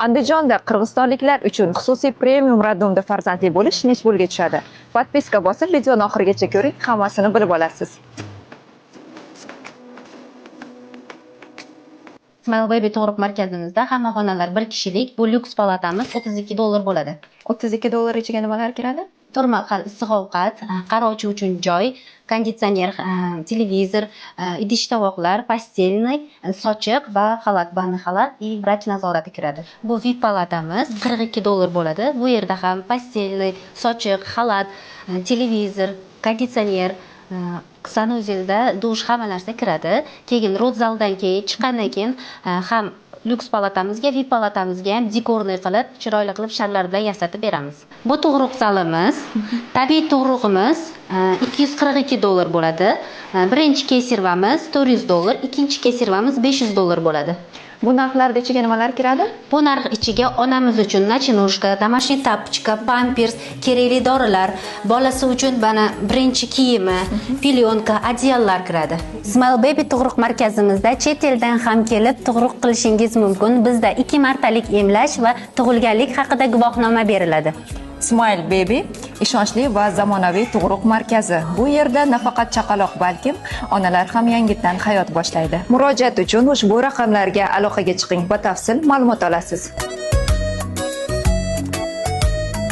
Andijonda qirg'izistonliklar uchun xususiy premium роддом da farzandli bo'lish necha pulga tushadi? Подписка bosib, videoni oxirigacha ko'ring, hammasini bilib olasiz. Smile Baby tug'ruq markazimizda hamma xonalar bir kishilik. Bu lyuks palatamiz 32 dollar bo'ladi. 32 dollar ichiga nimalar kiradi? To'rt mahal issiq ovqat, qarovchi uchun joy, konditsioner, televizor, idish tovoqlar, постельный, sochiq va xalat, банный xalat и vrach nazorati kiradi. Bu VIP palatamiz 42 dollar bo'ladi. Bu yerda ham постельный, sochiq, xalat, televizor, konditsioner, санузел da dush, hamma narsa kiradi. Keyin родзал dan keyin chiqqandan keyin ham lyuks palatamizga, VIP palatamizga ham декорный qilib, chiroyli qilib sharlar bilan yasatib beramiz. Bu tug'ruq zalimiz, tabiiy tug'ruqimiz 242 dollar bo'ladi. Birinchi кесарево miz 400 dollar, ikkinchi кесарево miz 500 dollar bo'ladi. Bu narxlarda ichiga nimalar kiradi? Bu narx ichiga onamiz uchun ночнушка, домашний тапочка, pampers, kerakli dorilar, bolasi uchun mana birinchi kiyimi, пелёнка, одеял lar kiradi. Smile Baby tug'ruq markazimizda chet eldan ham kelib tug'ruq qilishingiz mumkin. Bizda 2 martalik emlash va tug'ilganlik haqida guvohnoma beriladi. Smile Baby ishonchli va zamonaviy tug'ruq markazi. Bu yerda nafaqat chaqaloq, balkim onalar ham yangitdan hayot boshlaydi. Murojaat uchun ushbu raqamlarga aloqaga chiqing, batafsil ma'lumot olasiz.